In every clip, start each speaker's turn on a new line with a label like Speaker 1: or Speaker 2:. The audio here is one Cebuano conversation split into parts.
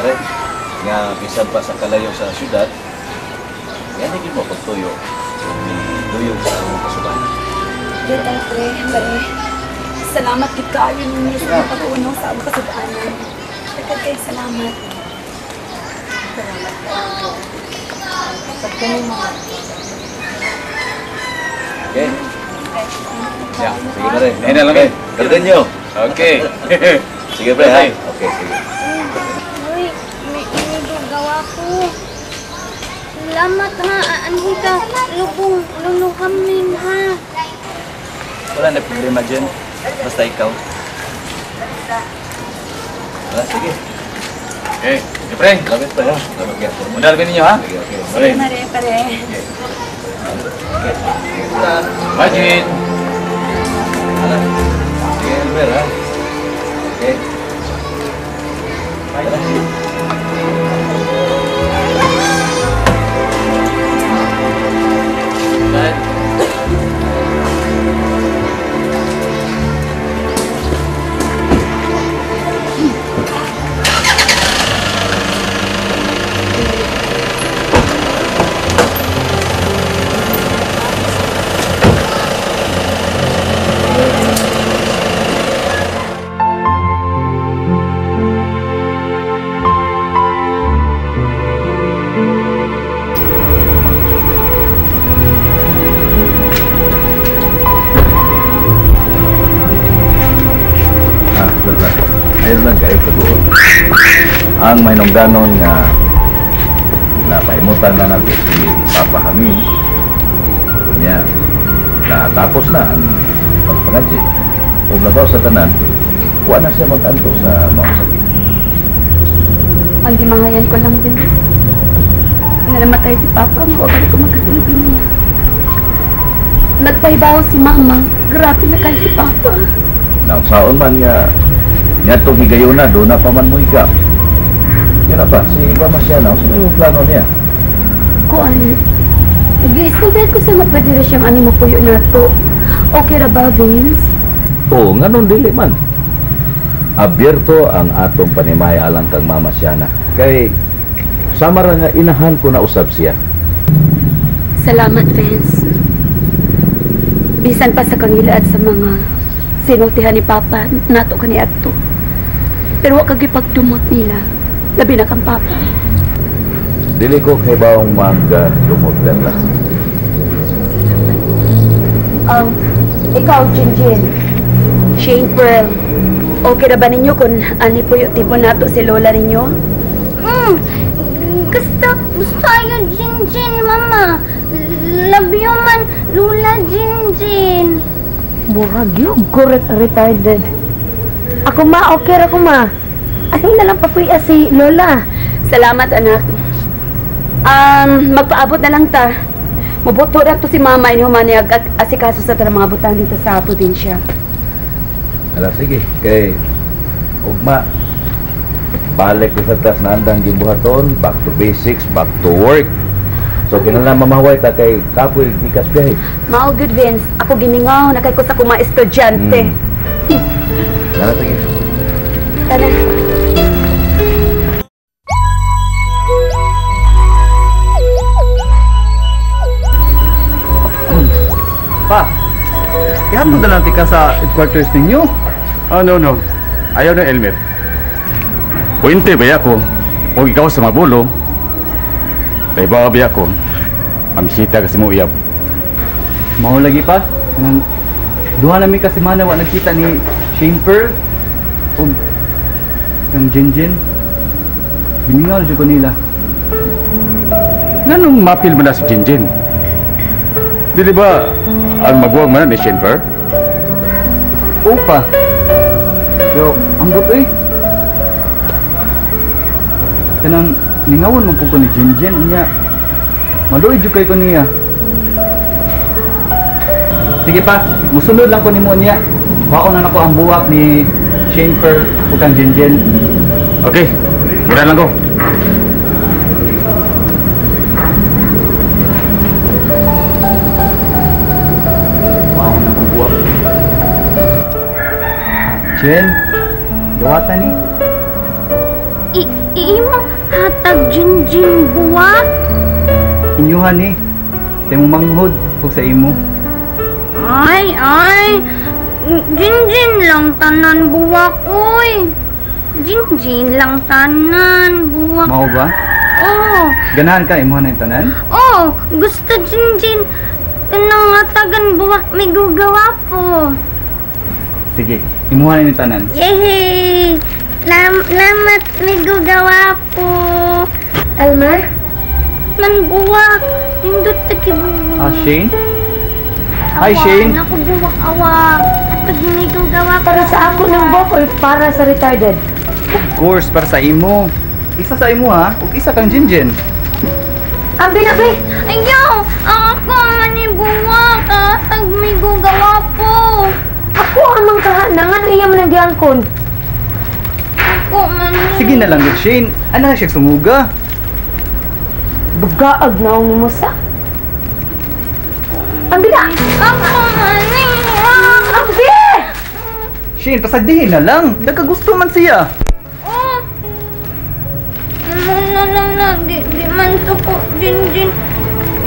Speaker 1: Mare, nga bisan pa sa kalayo sa syudad, yan hindi mo pagtuyo. Duyog sa among kasuban.
Speaker 2: Dito, pre, mare. Salamat gid kaayo ninyo sa pag-uno sa among kasubanan. Daghan kay salamat.
Speaker 3: Salamat kaayo. Pagkanin mo.
Speaker 1: Okay.
Speaker 4: Yeah.
Speaker 1: Sige, mare.
Speaker 4: Ayun na lang eh.
Speaker 1: Kargan nyo.
Speaker 4: Okay.
Speaker 1: Sige, pre, ha? Okay, sige.
Speaker 5: Uy, may gawa ko. Salamat ha, anhi ka, lubong, luluhamin ha.
Speaker 6: Wala na problema dyan. Basta ikaw.
Speaker 1: Wala, sige.
Speaker 4: Okay. Sige, pre.
Speaker 1: Salamat, pre, ha? Salamat, pre.
Speaker 4: Mundal ninyo, ha?
Speaker 1: Sige, okay.
Speaker 2: Sige, mare, pare.
Speaker 1: Okay. Sige,
Speaker 4: Bye, Jean.
Speaker 1: Wala. Sige, Elmer, ha? Okay. Bye.
Speaker 6: Bye.
Speaker 1: Ayun lang kayo kaguol. Ang mahinungdanon nga napaimutan na nato si Papa Hamin. Kunya, natapos na ang pagpangadji. Kung labaw sa tanan, wa na siya mag-anto sa maong sakit.
Speaker 2: Ang gimahayan ko lang, Vince. Nga namatay si Papa, mawa ko magkasilbi niya. Nagpahibaw si Mama. Grabe na kay si Papa.
Speaker 1: Naunsaon man nga ngadtong higayuna, doon na pa man mo higa. Yun na ba, si Mama siya na, sa may plano niya?
Speaker 2: Kuan, nag-iisip ko sa nga pwede ra siyang animo puyo na to. Okay ra ba, Vince?
Speaker 1: Oo, nga nun, dili man. Abierto ang atong panimay alang kang Mama Siana. Kay, sama ra nga inahan ko na usab siya.
Speaker 2: Salamat, Vince. Bisan pa sa kangila at sa mga sinultihan ni Papa, nato ka ni adto. Pero wa kag ipagdumot nila. Labi na kang Papa.
Speaker 1: Dili ko kay baong mangga dumot lang.
Speaker 2: Ikaw, Jinjin. Shane Pearl. Okay na ba ninyo kung ani po yung tipo nato si Lola ninyo?
Speaker 5: Gusto ayo Jinjin, Mama. Love you man, Lola Jinjin.
Speaker 3: Murag yun, correct retarded. Ako ma, okay ra ko ma. Ano na lang papuya si Lola.
Speaker 2: Salamat, anak. Magpaabot na lang ta. Mabuto na to si Mama ini humani asikaso sa tanang mga butang dito sa probinsya.
Speaker 1: Ala, sige, kay ugma balik ko sa tas na andang gibuhaton, back to basics, back to work. So kinahanglan mamahaway ta kay kapoy gikas biyahe.
Speaker 2: Mao good, Vince. Ako gimingaw na kay ko sa akong mga estudyante.
Speaker 1: Tara, sige.
Speaker 2: Tara.
Speaker 6: Pa, ihatod na lang tika sa headquarters ninyo.
Speaker 4: Oh, no, no. Ayaw na, Elmer. Puente ba ako? O ikaw sa mabulo? Taiba ba ako? Amisita kasi mo iyab.
Speaker 6: Mao lagi pa. Kanang duha na mi ka semana wa nagkita ni Shane Pearl ug kang Jinjin. Gimingaw jud ko nila.
Speaker 4: Nganong mapil man na si Jinjin? Dili ba ang maguwang man ni Shane Pearl?
Speaker 6: Opa. Pero ambot oy. Kanang mingawon man pud ko ni Jinjin unya. Maluoy jud kay ko niya. Sige pa, musunod lang ko nimo niya. Waon na nako ang buwak ni Shane Pearl ug kang Jinjin.
Speaker 4: Okay, muna lang ko.
Speaker 6: Waon na akong buwak. Jen, gawatan ni.
Speaker 5: Imo hatag Jinjin buwak.
Speaker 6: Inyuhan ni. Sa imong manghod ug sa imo.
Speaker 5: Ay, ay. Jinjin lang tanan buwak, uy. Jinjin lang tanan buwak.
Speaker 6: Mao ba?
Speaker 5: Oo.
Speaker 6: Ganahan ka imuha na yung tanan?
Speaker 5: Oh, gusto Jinjin. Kanang hatagan buwak may gugawa po.
Speaker 6: Sige, imuha na yung tanan.
Speaker 5: Yay! Lamat may gugawa po.
Speaker 3: Elmer?
Speaker 5: Man buwak. Nindot ta buwak.
Speaker 6: Ah, Shane? Hi, Shane.
Speaker 5: Naku, buwak awa. Atag may gugawa po.
Speaker 3: Para sa ako ng buwak or para sa retarded?
Speaker 6: Of course, para sa imo. Isa sa imo ha, ug isa kang Jinjin.
Speaker 3: Ambi na, be!
Speaker 5: Ayaw! Ako man ni buwak. Atag may gugawa po.
Speaker 3: Ako amang kahana, nga nang iya man ang giangkon.
Speaker 5: Ako man ni.
Speaker 6: Sige na lang yun, Shane. Ano na siya sumuga?
Speaker 3: Bugaag na ang musa. Ambi na!
Speaker 5: Ako man ni.
Speaker 3: Ambi!
Speaker 6: Shane, pasagdihin na lang. Nagkagusto man siya.
Speaker 5: Oh. Ano na lang na, di man suko, Jinjin.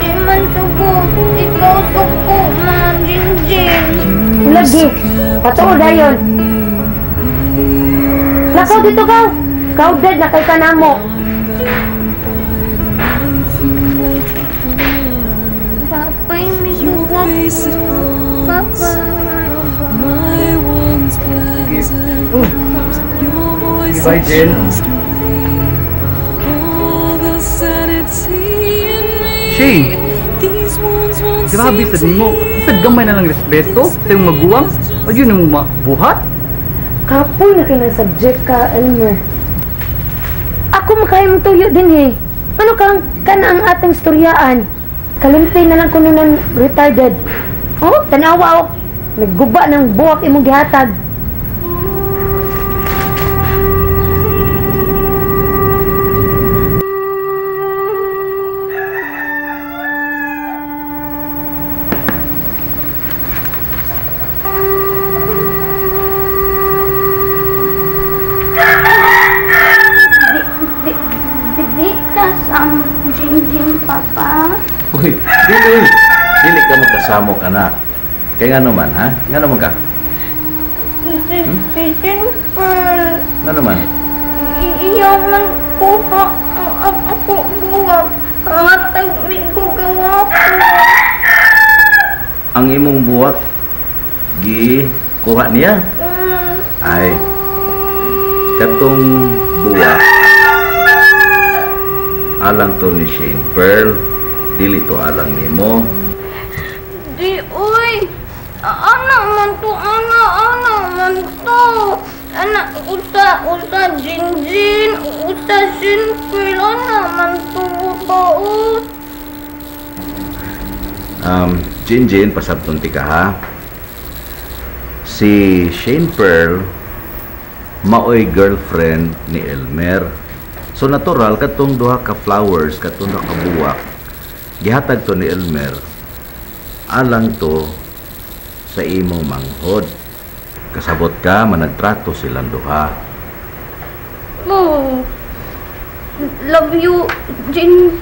Speaker 5: Di man suko. Ikaw suko, man, Jinjin.
Speaker 3: Lagi, patuo dayon. Lakaw dito kaw. Kaw dead na kay kanamo.
Speaker 5: Papay, may buwak. Papa.
Speaker 6: Sige. Oh. Bye, Jin. Shane, grabe sa nimo. Isag gamay na lang respeto sa imong maguwang. O yun mo mabuhat?
Speaker 3: Kapoy na kay ng subject ka, Elmer. Ako makahimong tuyo din eh. Ano kang kana ang atong istoryaan? Kalimpi na lang kuno ng retarded. Oh, tanawa oh. Nagguba ng buwak imong gihatag.
Speaker 5: Di ka sa Jinjin, Papa.
Speaker 1: Uy, dili. Dili ka magkasamok, anak. Kaya nga naman, ha? Nga naman ka?
Speaker 5: Si Jinjin.
Speaker 1: Nga naman?
Speaker 5: Iyaw man kuha ang ako buwak. Hatag may gugawa ko.
Speaker 1: Ang imong buwak, gi kuha niya? Ay, katong buwak, alang to ni Shane Pearl, dili to alang nimo.
Speaker 5: Di, uy! Ana man to, ana, ana man to. Ana, usa, usa, Jinjin, usa, Shane Pearl, ana man to, tao.
Speaker 1: Jinjin, pasabton ti ka ha. Si Shane Pearl, maoy girlfriend ni Elmer. So natural, katong duha ka flowers, katong duha ka buwak, gihatag to ni Elmer, alang to sa imong manghod. Kasabot ka, managtrato silang duha.
Speaker 5: Oh, love you, Jin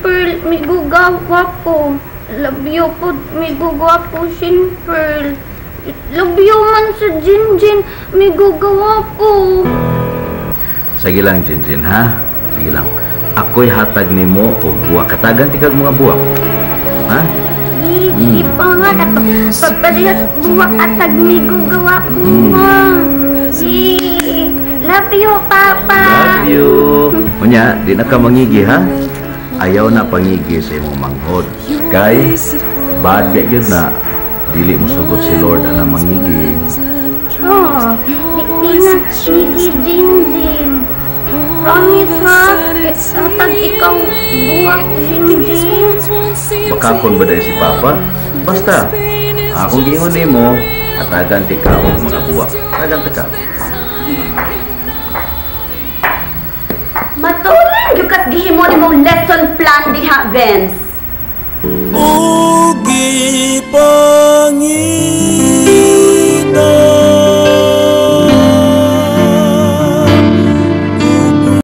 Speaker 5: Pearl, may gugawa po. Love you po, may gugawa po, Shane Pearl. Love you man sa Jinjin, may gugawa po.
Speaker 1: Sige lang, Jinjin, ha? Sige lang. Ako'y hatag nimo og buwak. Katagan tikag mga buwak. Ha?
Speaker 5: Di pa nga. Pagparehas buwak atag may gugawa po. Love you, Papa.
Speaker 1: Love you. Unya, di na ka mangigi, ha? Ayaw na pangigi sa imong manghod. Kay, bad biya yun na. Dili mo sugot si Lord na mangigi.
Speaker 5: Oh, di na ngigi, Jinjin. Promise, ha? Hatag ikaw buwak, Jinjin.
Speaker 1: Bakakon ba dahil si Papa? Basta, akong giingon nimo, hatagan ti ka og mga buwak. Hatagan ti ka.
Speaker 2: Matulin yung kasgihimo ni mong lesson plan diha, Vince.
Speaker 7: Ugi pangit.